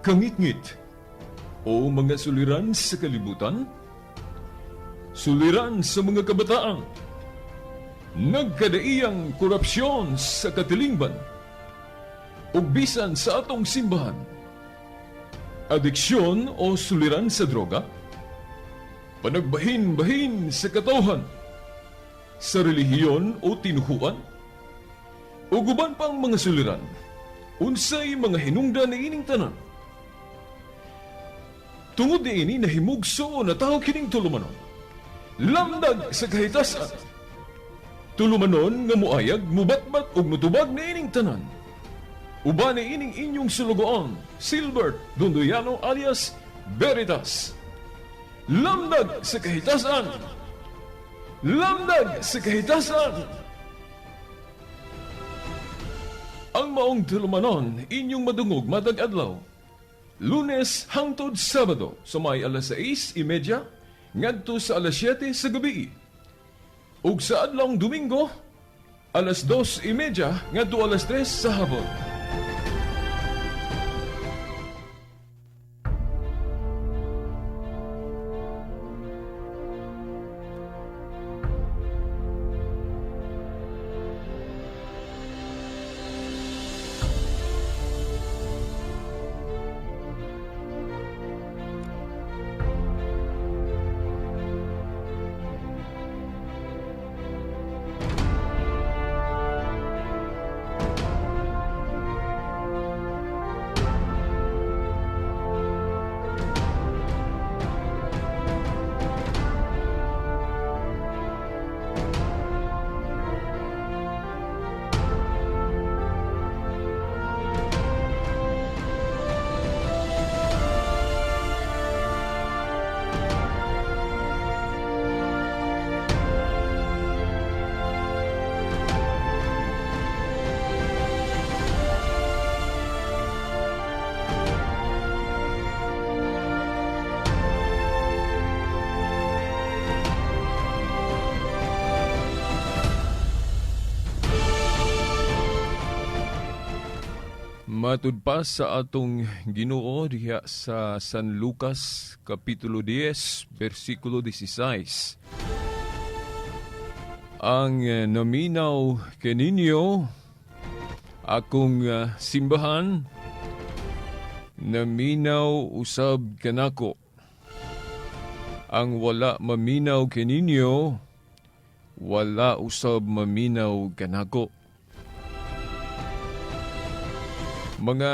Kangitngit o mga suliran sa kalibutan, suliran sa mga kabataan, nagkadaiyang korupsyon sa katilingban, ug bisan sa atong simbahan, adiksyon o suliran sa droga, panagbahin-bahin sa katawhan, sa relihiyon o tinuhuan, ug uban pang mga suliran, unsay mga hinungdan niining tanan. Tungod niini nahimugso na tao kining tulumanon. Lamdag sa kahitasan. Tulumanon nga muayag, mubatbat ug mutubag niining tanan. Uban niining inyong sulugoon, Silbert Dondoyano alias Veritas. Lamdag sa kahitasan. Lamdag sa kahitasan. Ang maong tulumanon inyong madungog matag adlaw. Lunes hangtod Sabado sa may alas 6:30 ngadto sa alas 7 sa gabi. Ug sa adlawng Domingo alas 2:30 ngadto alas 3 sa hapon. Matud pa sa atong Ginoo diha sa San Lucas Kapitulo 10, versikulo 16. Ang naminaw keninyo akong simbahan, naminaw usab kanako. Ang wala maminaw keninyo, wala usab maminaw kanako. Mga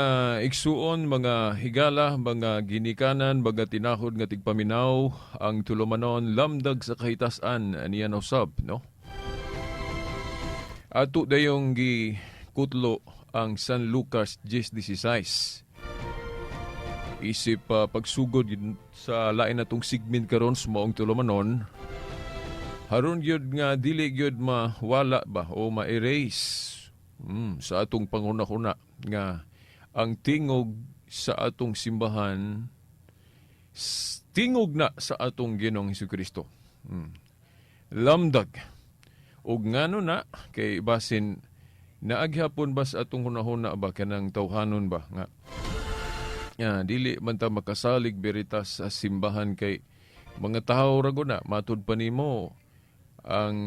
igsuon, mga higala, mga ginikanan, mga tinahod nga tigpaminaw, ang tulumanon lamdag sa kahitasan niya usab, no? Ato dayong gikutlo ang San Lucas 10:16. Isip pagsugod sa lain natong segment karon sa maong tulumanon, haron gyud nga dili gyud mawala ba o ma-erase sa atong panghuna-huna nga ang tingog sa atong simbahan tingog na sa atong Ginoong Hesukristo. Lamdag. Ug ngano na kay basin naaghapon ba sa atong hunahuna ba kanang tawhanon ba nga dili man ta makasalig beritas sa simbahan kay mga tawo ra gud na matud pa nimo ang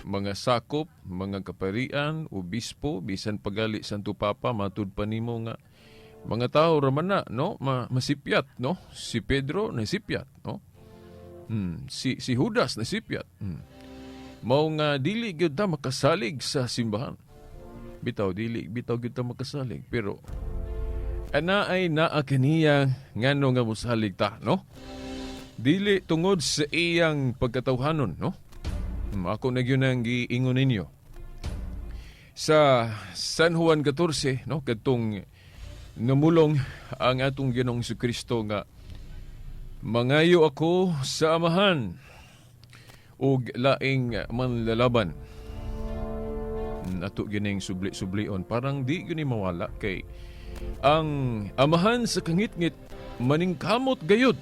mga sakop, mga kaparian, obispo, bisan pagali Santo Papa, matud pa nimo nga mga tao ra man na, no? Masipyat, no? Si Pedro nasipyat, no? Si Judas nasipyat. Mao nga dili gyud ta makasalig sa simbahan. Bitaw dili bitaw gyud ta makasalig, pero ana ay naa kaniya ngano nga mosalig ta, no? Dili tungod sa iyang pagkatawhanon, no? Ako na gyud ang giingon ninyo. Sa San Juan 14, no, kadtong namulong ang atong Ginoong Hesukristo nga mangayo ako sa Amahan ug laing manlalaban. Ato gining subli-sublion parang di gyud ni mawala kay ang Amahan sa kangitngit maningkamot gayud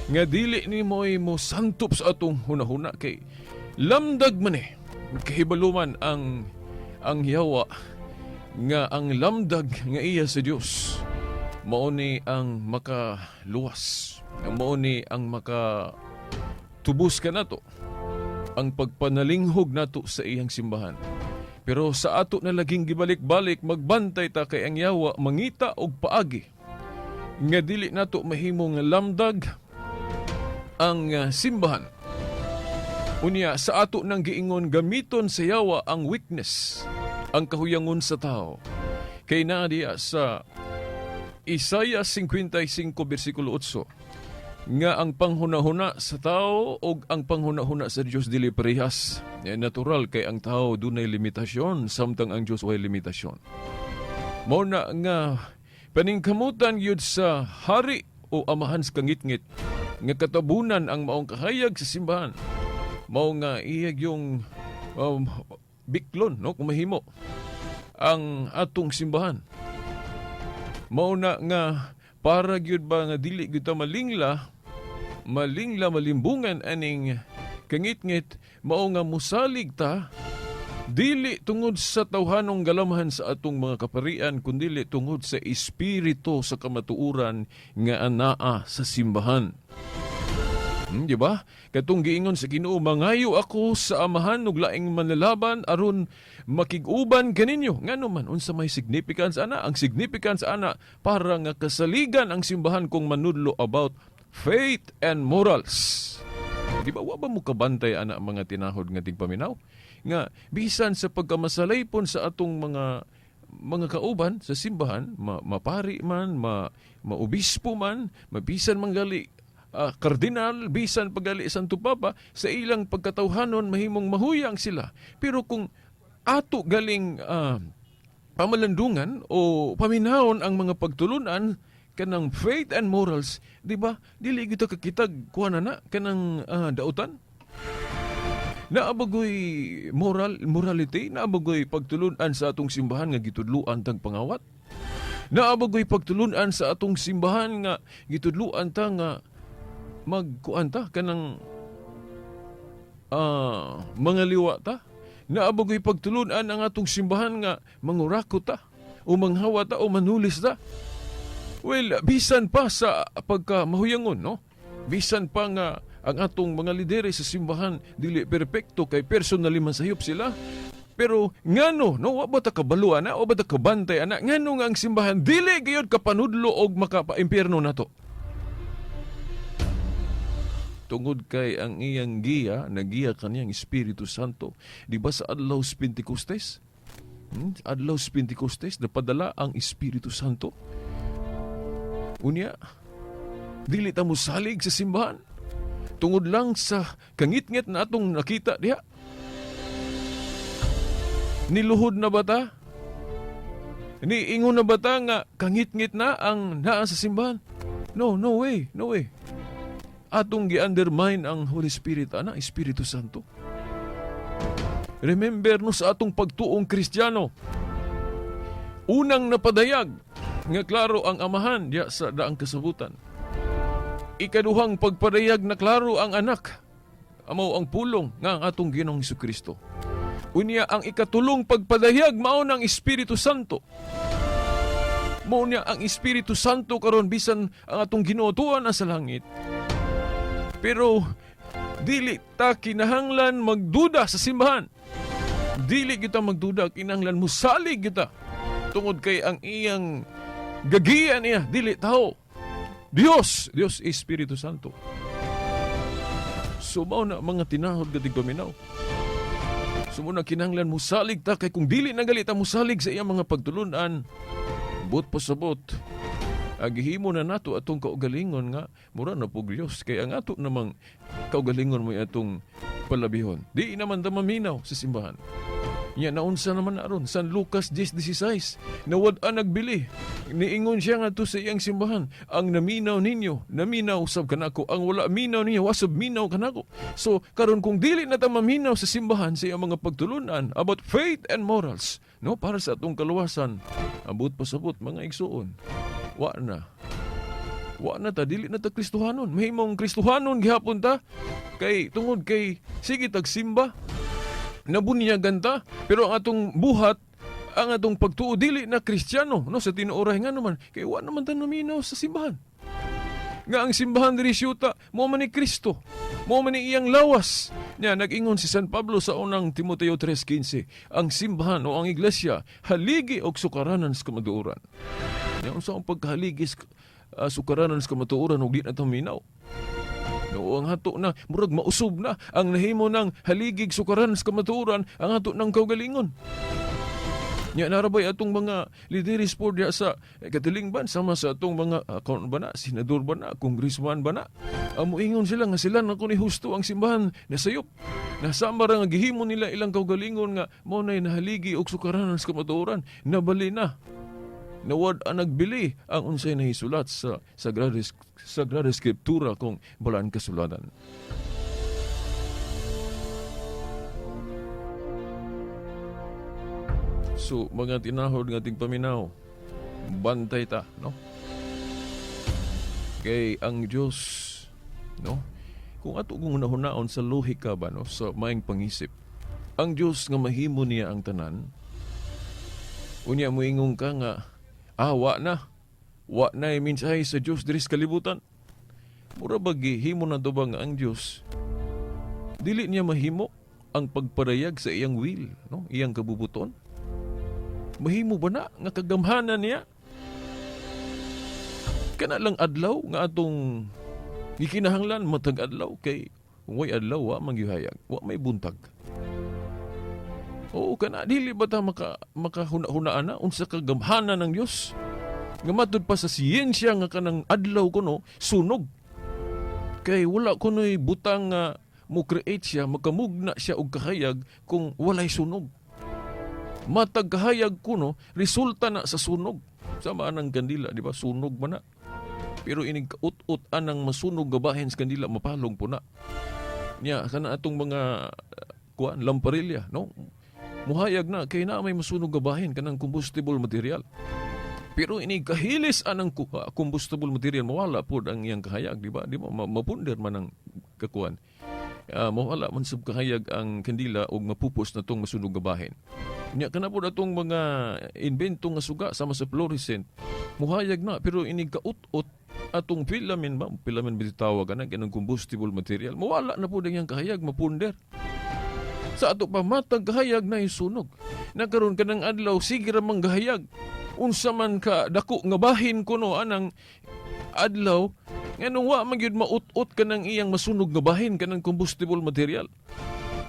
nga dili ni mo'y mo santop sa atong hunahuna kay lamdag man kahibaluman ang yawa nga ang lamdag nga iya sa Dios Mao ni ang makaluwas. Mao ni ang maka tubos kanato. Ang pagpanalinghog nato sa iyang simbahan. Pero sa ato na laging gibalik-balik, magbantay ta kay ang yawa mangita og paagi nga dili nato mahimong lamdag ang simbahan. Unya sa ato nang giingon, gamiton sa yawa ang weakness, ang kahuyangon sa tao. Kay naa diya sa Isaiah 55 bersikulo 8 nga ang panghunahuna sa tao og ang panghunahuna sa Dios dili parehas. Eh, natural kay ang tao dunay limitasyon samtang ang Dios way limitasyon. Mao na nga paningkamutan gyud sa hari o amahan sa kangitngit nga katabunan ang maong kahayag sa simbahan. Mao nga iya yung biklon, no, kung mahimo ang atong simbahan. Mao na nga para gyud ba nga dili gyud ta malingla malingla malimbungan aning kangitngit, mao nga musalig ta dili tungod sa tawhanong galamhan sa atong mga kaparian, kundili tungod sa espiritu sa kamatuoran nga anaa sa simbahan. Di ba? Katong giingon sa Ginoo, "Mangayo ako sa Amahan og laing manlalaban aron makig-uban kaninyo." Ngano man, unsa may significance ana? Ang significance ana para nga kasaligan ang simbahan kung manudlo about faith and morals. Di ba, wa ba mo kabantay ana, mga tinahod nga tigpaminaw? Nga bisan sa pagkamasalaypon sa atong mga kauban sa simbahan, mapari man, maobispo man, mabisan manggali kardinal, bisan pagali Santo Papa, sa ilang pagkatawhanon mahimong mahuyang sila. Pero kung ato galing pamalandungan o paminawon ang mga pagtulunan kanang faith and morals, di ba? Dili gyud ta kakitag kuha na na kanang dautan. Naa ba goy morality, naa ba goy pagtulunan sa atong simbahan nga gitudluan tag pangawat? Naa ba goy pagtulunan sa atong simbahan nga gitudluan ta nga magkuan ta kanang mga liwa ta? Naa ba goy pagtulunan ang atong simbahan nga mangurako ta o manghawa ta o manulis ta? Well, bisan pa sa pagka mahuyangon, no? Bisan pa nga ang atong mga lidere sa simbahan dili perpekto kay personally man sayop sila. Pero ngano, no, wa ba ta kabalo ana, wa ba ta kabantay ana, ngano nga ang simbahan dili gayud kapanudlo og makapa-impyerno nato? Tungod kay ang iyang giya, nagiya kaniyang Espiritu Santo. Di ba sa adlaw sa Pentecostes? Adlaw sa Pentecostes, napadala ang Espiritu Santo. Unya, dili ta mosalig sa simbahan tungod lang sa kangitngit na atong nakita diha. Niluhod na ba ta? Niingon na ba ta nga kangitngit na ang naa sa simbahan? No, no way, no way. Atong gi-undermine ang Holy Spirit, ana, Espiritu Santo. Remember, no, sa atong pagtuong Kristiyano, unang napadayag nga klaro ang Amahan diya sa daang kasabutan. Ikaduhang pagpadayag na klaro ang Anak, amo ang Pulong nga ang atong Ginoong Kristo. Unya ang ikatulong pagpadayag mao ng Espiritu Santo. Mao niya ang Espiritu Santo karon, bisan ang atong Ginoo tuwa na sa langit. Pero dili ta kinahanglan magduda sa simbahan. Dili kita magduda, kinahanglan musalig kita. Tungod kay ang iyang gagian niya dili tao. Dios, Dios Espiritu Santo. So mao na, mga tinahod nga tigpaminaw. So mao na kinahanglan musalig ta kay kung dili na gali ta musalig sa iyang mga pagtulunan, buot pasabot, agihimo na nato atong kaugalingon nga mura na pug Dios, kay ang ato namang kaugalingon mo atong palabihon. Di naman ta maminaw sa simbahan. Nya naunsa naman aron San Lucas 10:16, nawad-an nagbili. Niingon siya ngadto sa iyang simbahan, "Ang naminaw ninyo, naminaw usab kanako. Ang wala minaw ninyo, wasab minaw kanako." So karon kung dili na ta maminaw sa simbahan sa iyang mga pagtulunan about faith and morals, no, para sa atong kaluwasan, ambot pasabot, mga igsuon, wa na. Wa na ta, dili na ta Kristohanon. Mahimong Kristohanon gihapon ta kay tungod kay sige tag simba, nabunyagan ta, pero ang atong buhat Ang atong pagtuo dili na Kristiyano, no, sa tinuoray. Nga naman kay wa naman ta naminaw sa simbahan. Nga ang simbahan diri siyuta mao man ni Kristo, mao man ni iyang lawas. Nya nag-ingon si San Pablo sa unang Timoteo 3:15, ang simbahan o ang iglesia haligi og sukaranan sa kamatuoran. Nya unsa ang pagkahaligi sa sukaranan sa kamatuoran ug di na ta minaw? No, ang hato na murag mausob na ang nahimo ng haligig sukaranan sa kamatuoran ang ato ng kaugalingon. Nya narabay atong mga lideres po diya sa katilingban, sama sa atong mga account ba na, senador ba na, congressman ba na. Amo ingon sila nga sila na ni husto, ang simbahan nasayop. Nasama ra nga gihimo nila ilang kaugalingon nga mao nay nahaligi og sukaranan sa kamatuoran. Nabali na. Nawad ang nagbili ang unsay nahisulat sa Sagrada Escritura kung balaan kasulatan. So, mga tinahod nga ating paminaw, bantay ta, no? Kay ang Diyos, no? Kung ato kung hunaon sa lohika ba, no? Sa maing pangisip, ang Diyos nga mahimo niya ang tanan, unya moingon ka nga, wa na. Wa na mensahe sa Diyos diri sa kalibutan. Mura ba gihimo na to ba nga ang Diyos dili niya mahimo ang pagpadayag sa iyang will, no? Iyang kabubuton? Mahimo ba na nga kagamhanan niya? Kana lang adlaw nga atong gikinahanglan matag adlaw, kay kung way adlaw wa man gihayag, wa may buntag. Oo, kana dili ba ta makahuna-hunaan na unsa kagamhanan ng Dios? Nga matud pa sa siyensya nga kanang adlaw kuno sunog. Kay wala kuno'y butang nga mo create siya, makamugna siya og kahayag kung walay sunog. Matag kahayag kuno resulta na sa sunog. Sama anang kandila, di ba? Sunog man na. Pero inig kaut-ut anang masunog gabahin sa kandila, mapalong po na. Nya kana atong mga kuan lamparilya, no? Muhayag na kay na may masunog gabahin kanang combustible material. Pero ini kahilis anang combustible material, mawala pod ang iyang kahayag, di ba? Di ba mapunder man ang kakuan. Mawala man sub kahayag ang kandila og mapupos na tong masunog gabahin. Nya kana pod atong mga invento nga suga sama sa fluorescent. Muhayag na, pero ini kaut-ut atong filament ba, filament ba tawag ana kanang combustible material, mawala na pod ang iyang kahayag, mapunder. Sa ato pa matag kahayag na isunog. Nakaroon ka ng adlaw, sige ra mang gahayag. Unsa man ka dako nga bahin kuno anang adlaw, nganong wa man gyud maut-ut kanang iyang masunog nga bahin kanang combustible material?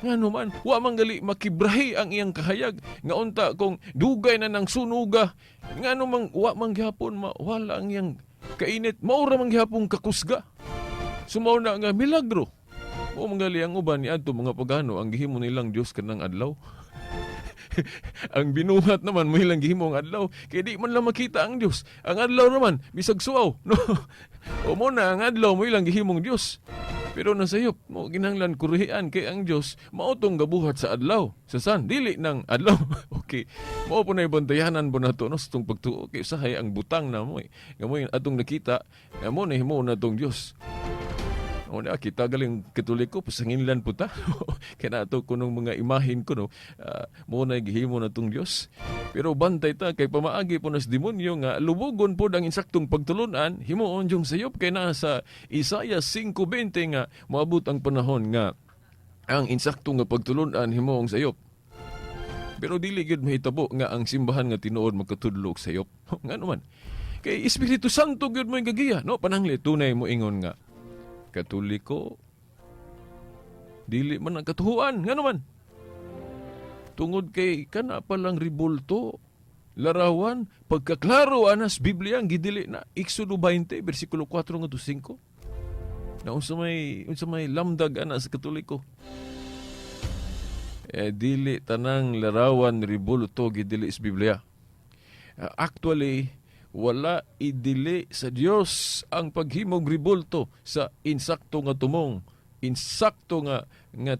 Ngano man wa man gali makibrahi ang iyang kahayag, nga unta kung dugay na nang sunuga, ngano man wa man gihapon mawala ang iyang kainit, mao ra man gihapon kakusga. Sumaw na nga milagro. O mangali ang uban ni adto mga pagano, ang gihimo nilang Dios kanang adlaw. Ang binuhat naman mo ilang gihimo ang adlaw kay di man lang makita ang Dios. Ang adlaw naman bisag suaw, no? O mo na ang adlaw mo ilang gihimong Dios. Pero nasayop mo ginahanglan kurihan kay ang Dios mao tong gabuhat sa adlaw. Sa san dili nang adlaw. Okay. Mao po na bantayanan po nato, no, sa tong pagtuo kay usahay ang butang na mo eh. Nga mo atong nakita, nga mo na himo na tong Dios. O na, kita galing Katoliko, pasanginlan po ta. Kaya na ato kunong mga imahin ko, no, mo na gihimo na tong Dios. Pero bantay ta, kay pamaagi po nas demonyo nga lubugon po ang insaktong pagtulunan, himuon yung sayop kay naa sa Isaiah 5:20 nga moabot ang panahon nga ang insakto nga pagtulunan himuong sayop. Pero dili gyud mahitabo nga ang simbahan nga tinuod magkatudlo og sayop. Ngano man? Kay Espiritu Santo gyud mo gagiya, no? Panangli tunay mo ingon nga Katoliko dili man ang katuhuan. Ngano man? Tungod kay kana pa lang ribulto, larawan, pagkaklaro anas Biblia ang gidili na Exodo 20 versikulo 4 ngadto 5. Na unsa may lamdag ana sa Katoliko? Eh, dili tanang larawan, ribulto gidili sa Biblia. Actually, wala idili sa Dios ang paghimog ribulto sa insakto nga tumong, insakto nga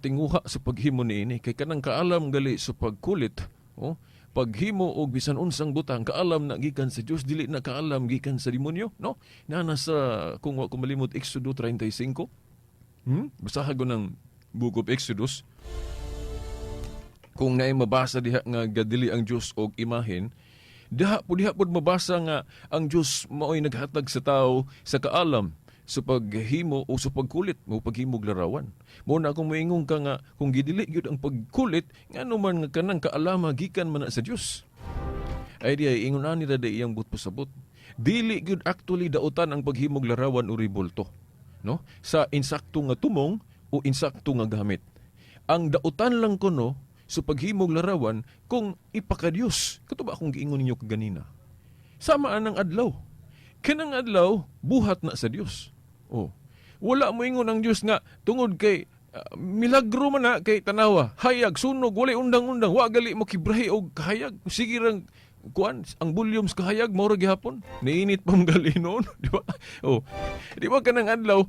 tinguha sa paghimo niini, kay kanang kaalam gali sa pagkulit, oh, paghimo og bisan unsang butang, kaalam na gikan sa Dios, dili na kaalam gikan sa demonyo, no? Naa sa, kung wa ko malimot, Exodo 35. Basahan ko ng Book of Exodus. Kung naay mabasa diha nga gadili ang Dios og imahen, diha pud mabasa nga ang Dios maoy naghatag sa tao sa kaalam sa paghimo o sa pagkulit mo paghimog larawan. Mo na kung moingon ka nga kung gidili gyud ang pagkulit, ngano man nga kanang kaalama gikan man na sa Dios? Ay di ay ingon ani ra di iyang buot pasabot. Dili gyud actually dautan ang paghimog larawan o ribulto, no? Sa insakto nga tumong o insakto nga gamit. Ang dautan lang kuno sa paghimog larawan kung ipakadiyos. Kato ba akong giingon ninyo kaganina? Sama anang adlaw. Kanang adlaw buhat na sa Dios. Oh. Wala mo ingon ang Dios nga tungod kay milagro man na kay tanawa, hayag, sunog, walay undang-undang, wa gali mo kibrahi og kahayag. Sige rang kuan ang volume sa kahayag mao ra gihapon. Niinit pa gali noon, di ba? Oh. Di ba kanang adlaw,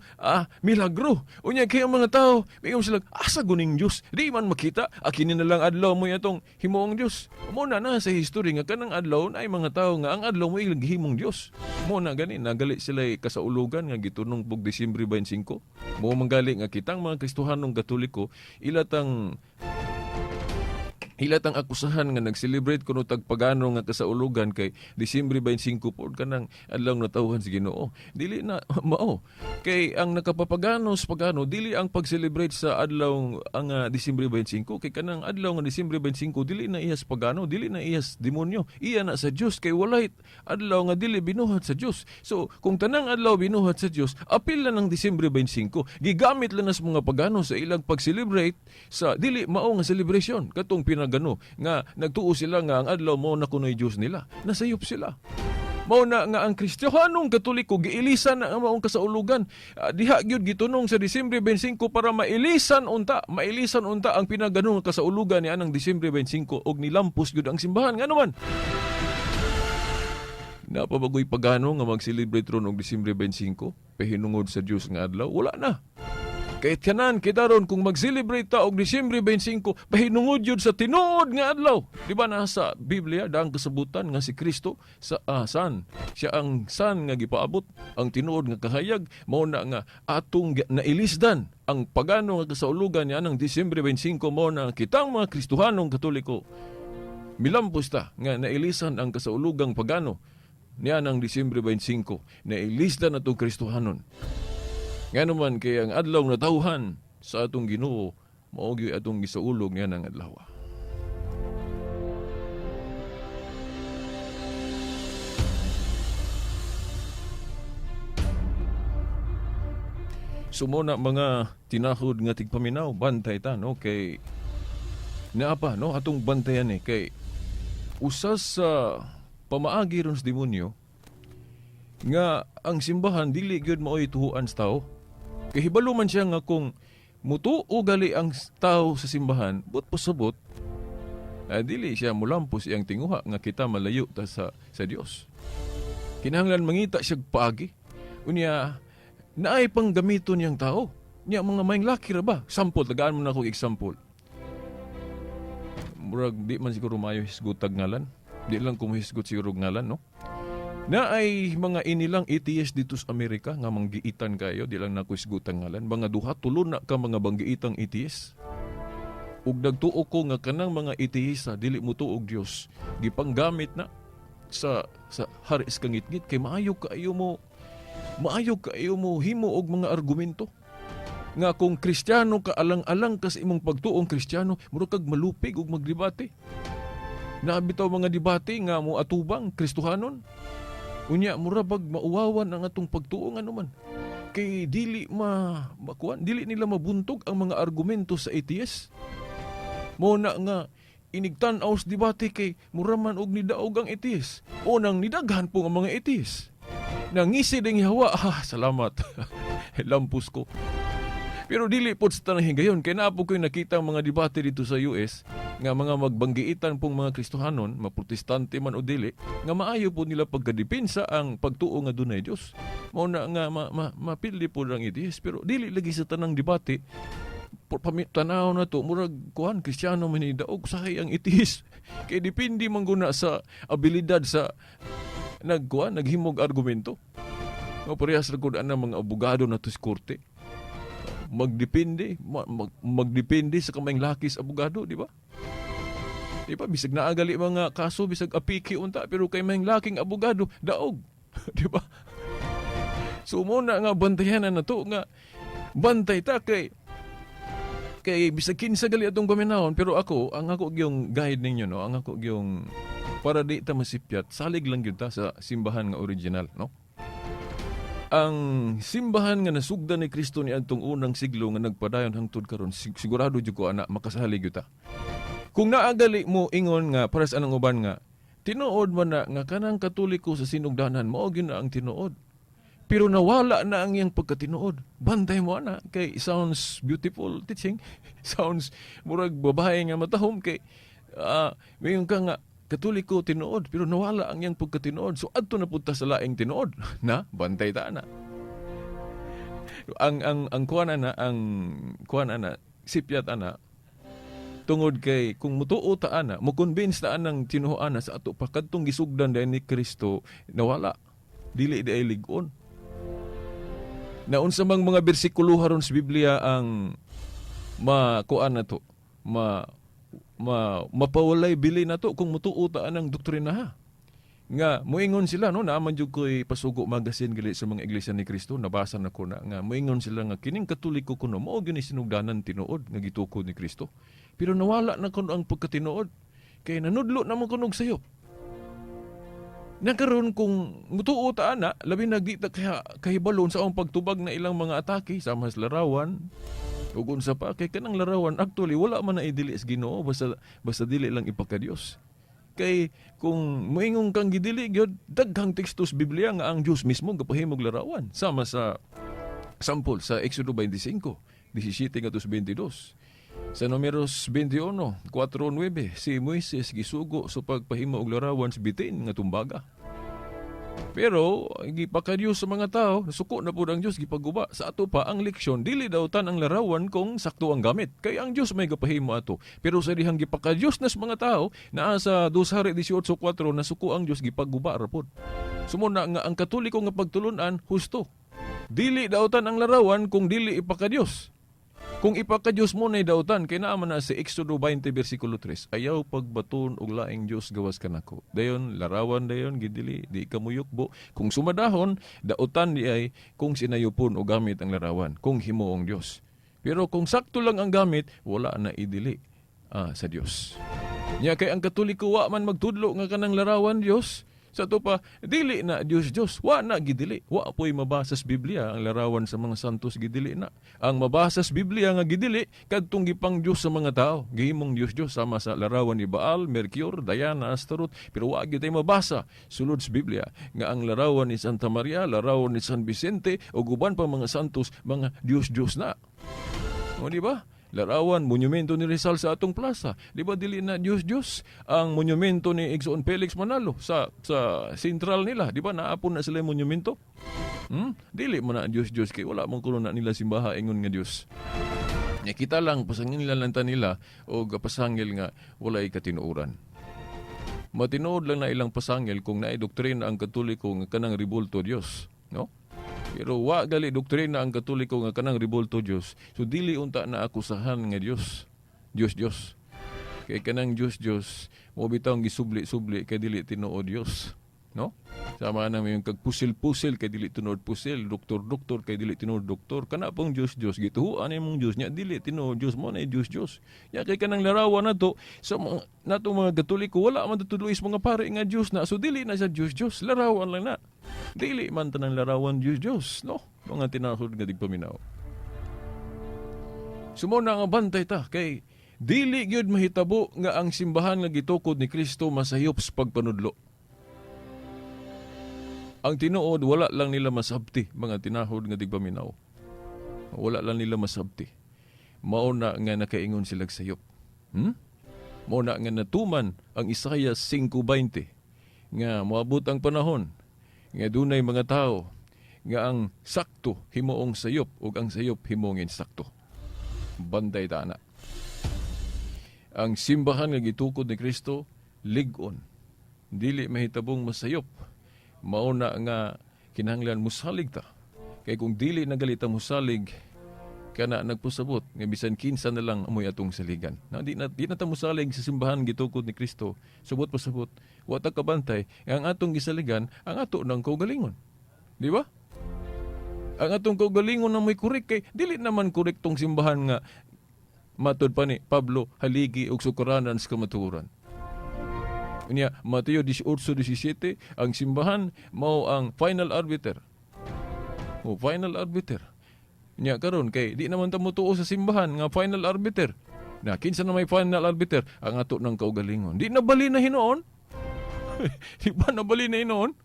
milagro. Unya kay ang mga tao, mingon sila, asa guning Dios? Di man makita, kini na lang adlaw mo atong himuong Dios. Mo na na sa history nga kanang adlaw na ay mga tao nga ang adlaw mo ilang gihimong Dios. Mo na gani nagali sila kasaulugan nga gitunong pug Disyembre 25. Mo manggali nga kitang mga Kristohanong Katoliko ilatang akusahan nga nag-celebrate kuno tag pagano nga kasaulugan kay Disyembre 25 pod kanang adlaw natawhan sa Ginoo. Dili na mao. Kay ang nakapapagano sa pagano dili ang pag-celebrate sa adlaw ang Disyembre 25, kay kanang adlaw nga Disyembre 25 dili na iyas pagano, dili na iyas demonyo. Iya na sa Dios kay walay adlaw nga dili binuhat sa Dios. So kung tanang adlaw binuhat sa Dios, apil na ng Disyembre 25. Gigamit lang na sa mga pagano sa ilang pag-celebrate sa dili mao nga celebration katong pinagano nga nagtuo sila nga ang adlaw mo na kunoy Dios nila. Nasayop sila. Mao na nga ang Kristiyanong Katoliko giilisan na ang maong kasaulugan. Diha gyud gitunong sa Disyembre 25 para mailisan unta ang pinagano nga kasaulugan ni anang Disyembre 25 og nilampos gyud ang simbahan. Ngano man? Napabagoy pagano nga mag-celebrate ron og Disyembre 25 pahinungod sa Dios nga adlaw? Wala na. Kay tanan kita ron kung mag-celebrate ta og Disyembre 25 pahinungod yun sa tinuod nga adlaw. Di ba nasa Biblia daang kasabutan nga si Kristo sa san siya ang san nga gipaabot ang tinuod nga kahayag? Mao na nga atong nailisdan ang pagano nga kasaulugan niya ng Disyembre 25. Mao na kitang mga Kristohanong Katoliko milampos ta nga nailisan ang kasaulugang pagano niya ng Disyembre 25, nailisdan atong Kristohanon. Ngano man? Kay ang adlaw natawhan sa atong Ginoo mao gyud atong gisaulog niya ng adlaw. Sumuna mga tinahod nga tigpaminaw, bantay ta, no, kay naa pa, no, atong bantayan eh, kay usas sa pamaagi ron sa demonyo nga ang simbahan dili gyud maoy tuhuan sa tao. Kay hibalo man siya nga kung mutuo gali ang tao sa simbahan, but pasabot, dili siya mulampos iyang tinguha nga kita malayo ta sa Dios. Kinahanglan mangita siya paagi. Unya naay pang gamiton niyang tao. Nya mga maing laki ra ba? Sample, tagaan mo na akong example. Murag di man siguro maayo hisgutag ngalan. Di lang ko mahisgot siguro ngalan, no? Na ay mga inilang atheist dito sa Amerika nga manggiitan kayo, di lang nako hisgutan ngalan. Mga duha tulo na ka mga banggiitang atheist. Ug nagtuo ko nga kanang mga atheista dili mo og Dios. Gipanggamit na sa hari sa kangitngit kay maayo kaayo mo himo og mga argumento nga kung Kristiyano ka, alang-alang ka sa imong pagtuong Kristiyano, mura kag malupig og magdebate. Naa bitaw mga debate nga mo atubang Kristohanon. Unya mura bag mauwawan ang atong pagtuo, ngano man? Kay dili ma makuan, dili nila mabuntog ang mga argumento sa atheist. Mo na nga inigtan-aw sa debate kay mura man og nidaog ang atheist. O nang nidaghan po ang mga atheist. Nangisi ding hawa, ah, salamat. Lampos ko. Pero dili pod sa tanang higayon kay naa po ko'y nakita ang mga debate dito sa US nga mga magbanggiitan pong mga Kristohanon, maprotestante man o dili, nga maayo po nila pagkadepensa ang pagtuo nga dunay Dios. Mao na nga mapili po ang atheist, pero dili lagi sa tanang debate. Tanaw na to murag kuan, Kristiyano man ni daog sahay ang atheist, kay depende man guna sa abilidad sa nagkuan naghimog argumento. No, parehas ra gud ana mga abogado na to sa korte, magdepende sa kamayng laki sa abogado, di ba? Di ba? Bisag naa gali mga kaso, bisag apiki unta, pero kay may laking abogado, daog. Di ba? So mao na nga bantayan na to nga bantay ta kay bisag kinsa gali atong paminawon, pero ako, ang ako gyung guide ninyo, no, ang ako gyung para di ta masipyat, salig lang gyud ta sa simbahan nga original, no? Ang simbahan nga nasugdan ni Kristo ni adtong unang siglo nga nagpadayon hangtod karon, sigurado jud ko ana makasalig gyud ta. Kung naa gali mo ingon nga para sa anang uban nga tinuod man na nga kanang Katoliko sa sinugdanan mao gyud na ang tinuod. Pero nawala na ang iyang pagkatinuod. Bantay mo ana kay sounds beautiful teaching. Sounds murag babae nga matahom kay mayon ka nga Katoliko tinuod, pero nawala ang iyang pagkatinuod. So adto na punta sa laing tinuod na bantay ta ana. Ang kuan ana, ang kuan ana, sipyat ana, tungod kay kung mutuo ta ana, mo convince ta anang tinuohan sa ato pa kadtong gisugdan dahil ni Kristo, nawala, dili di ay lig-on. Na unsa mang mga bersikulo haron sa Biblia ang makuan na to, ma ma mapawalay bili na to kung mutuo ta anang doktrina, ha? Nga moingon sila, no, naaman jud ko'y Pasugo Magazine gali sa mga Iglesia ni Cristo, nabasa na ko na nga moingon sila nga kining Katoliko kuno mao gyud ni sinugdanan tinuod nga gitukod ni Kristo, pero nawala na kuno ang pagkatinuod kay nanudlo na man kuno og sayop na. Karon kung mutuo ta ana, labi na di ta kaya kahibalon sa ang pagtubag na ilang mga atake sama sa larawan ug unsa pa, kay kanang larawan actually wala man na idili sa Ginoo, basta basta dili lang ipakadiyos. Kay kung moingon kang gidili gyud, daghang teksto sa Biblia nga ang Dios mismo gapahimog larawan, sama sa sample sa Exodo 25, 17 ngadto sa 22. Sa Numeros 21, 4-9, si Moises gisugo sa pagpahimo og larawan sa bitin nga tumbaga. Pero gipakadiyos sa mga tao, nasuko na pud ang Dios, gipaguba. Sa ato pa ang leksyon, dili dautan ang larawan kung sakto ang gamit. Kay ang Dios may gapahimo ato. Pero sa dihang gipakadiyos na sa mga tao, naa sa 2 Hari 18:4, nasuko ang Dios, gipaguba ra pod. So mao na nga ang Katoliko nga pagtulunan husto. Dili dautan ang larawan kung dili ipakadiyos. Kung ipakadiyos mo na dautan, kay naa man na sa Exodo 20 versikulo 3, "Ayaw pagbaton og laing Dios gawas kanako." Dayon larawan dayon gidili, di ka muyukbo. Kung sumadahon, dautan di ay kung sinayupon o gamit ang larawan, kung himuong Dios. Pero kung sakto lang ang gamit, wala na idili sa Dios. Nya kay ang Katoliko wa man magtudlo nga kanang larawan Dios. Sa ato pa, dili na Dios Dios, wa na gidili. Wa po'y mabasa sa Biblia ang larawan sa mga santos gidili na. Ang mabasa sa Biblia nga gidili kadtong gipang Dios sa mga tao, gihimong Dios Dios, sama sa larawan ni Baal, Mercure, Diana, Astaroth, pero wa gyud tay mabasa sulod sa Biblia nga ang larawan ni Santa Maria, larawan ni San Vicente ug uban pa mga santos, mga Dios Dios na. O, di ba? Larawan, monumento ni Rizal sa atong plaza. Di ba dili na Dios Dios? Ang monumento ni Igsoon Felix Manalo sa sentral nila, di ba naapon na sila yung monumento? Dili man na Dios Dios kay wala man kuno na nila simbaha ingon nga Dios. Nya kita lang pasangil lang ta nila og pasangil nga walay katinuoran. Matinuod lang na ilang pasangil kung naay doktrina ang Katoliko nga kanang rebulto Dios, no? Pero wa gali doktrina ang Katoliko nga kanang rebulto Dios. So dili unta na akusahan nga Dios. Dios Dios. Kay kanang Dios Dios mo bitaw gisubli-subli kay dili tinuod Dios. No? Sama na yung kag pusil-pusil kay dili tinuod pusil, doktor-doktor kay dili tinuod doktor. Kana pong Dios Dios gituhuan imong Dios nya dili tinuod Dios, mo na Dios Dios. Nya kay kanang larawan nato sa mga nato mga Katoliko, wala man tudlo is mga pare nga Dios na. So dili na siya Dios Dios, larawan lang na. Dili man tanang larawan Dios Dios, no? Mga tinahod nga digpaminaw. So mao na nga bantay ta kay dili gyud mahitabo nga ang simbahan nga gitukod ni Kristo masayop sa pagpanudlo. Ang tinuod, wala lang nila masabti, mga tinahod nga digpaminaw. Wala lang nila masabti. Mao na nga nakaingon sila sayop. Mao na nga natuman ang Isaiah 5:20 nga moabot ang panahon nga dunay mga tao nga ang sakto himuong sayop ug ang sayop himuong insakto. Bantay ta na. Ang simbahan nga gitukod ni Kristo lig-on. Dili mahitabong masayop. Mao na nga kinahanglan musalig ta. Kay kung dili na gali ta musalig, Kana nagpasabot nga bisan kinsa na lang amoy atong saligan. Na di na ta mosalig sa simbahan gitukod ni Kristo. Subot pasabot, wa ta kabantay nga ang atong gisaligan ang ato nang kaugalingon. Di ba? Ang atong kaugalingon na may correct kay dili naman korektong simbahan nga matud pa ni Pablo haligi og sukaranan sa kamatuoran. Unya, Mateo 18:17, ang simbahan mao ang final arbiter. O final arbiter. Unya karon kay di naman ta motuo sa simbahan nga final arbiter. Na kinsa na may final arbiter? Ang ato ng kaugalingon. Di na bali na hinuon. Di ba nabali na hinuon?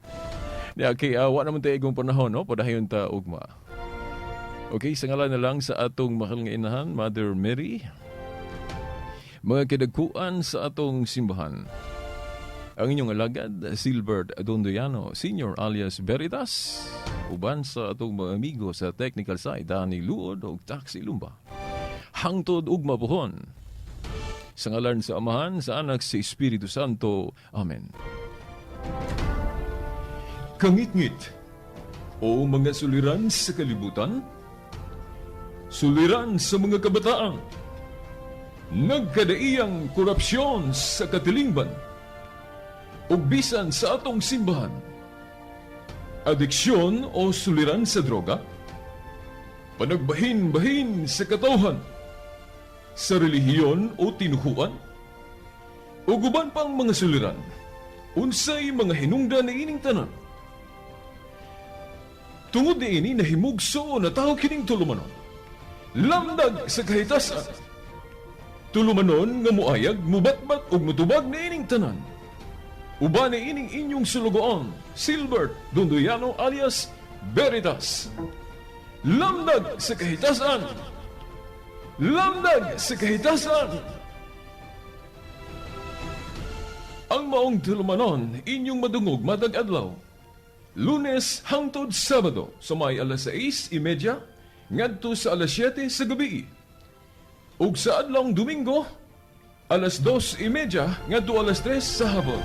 Di okay, wa naman tayo igong panahon, no? Padayon ta ugma. Okay, sa ngalan na lang sa atong mahal nga inahan, Mother Mary, mga kidagkuan sa atong simbahan. Ang inyong alagad, Silbert Dondoyano, Senior alias Veritas, uban sa atong mga amigo sa technical side, Danny Luod o Taxi Lumba. Hangtod ugma pohon. Sa ngalan sa Amahan, sa Anak, sa Espiritu Santo. Amen. Kangitngit o mga suliran sa kalibutan, suliran sa mga kabataan, nagkadaiyang korupsyon sa katilingban, ug bisan sa atong simbahan, adiksyon o suliran sa droga, panagbahin-bahin sa katawhan, sa relihiyon o tinuhuan, ug uban pang mga suliran, unsay mga hinungdan ni ining tanan? Tungod niini nahimugso na tao kining tulumanon. Lamdag sa kahitasan. Tulumanon nga muayag, mubatbat ug mutubag niining tanan. Uban ni ining inyong sulugoon, Silbert Dondoyano alias Veritas. Lamdag sa kahitasan. Lamdag sa kahitasan. Ang maong tulumanon inyong madungog matag adlaw, Lunes hangtod Sabado sa may alas 6:30 ngadto sa alas 7 sa gabi. Ug sa adlawng Domingo, alas 2:30 ngadto alas 3 sa hapon.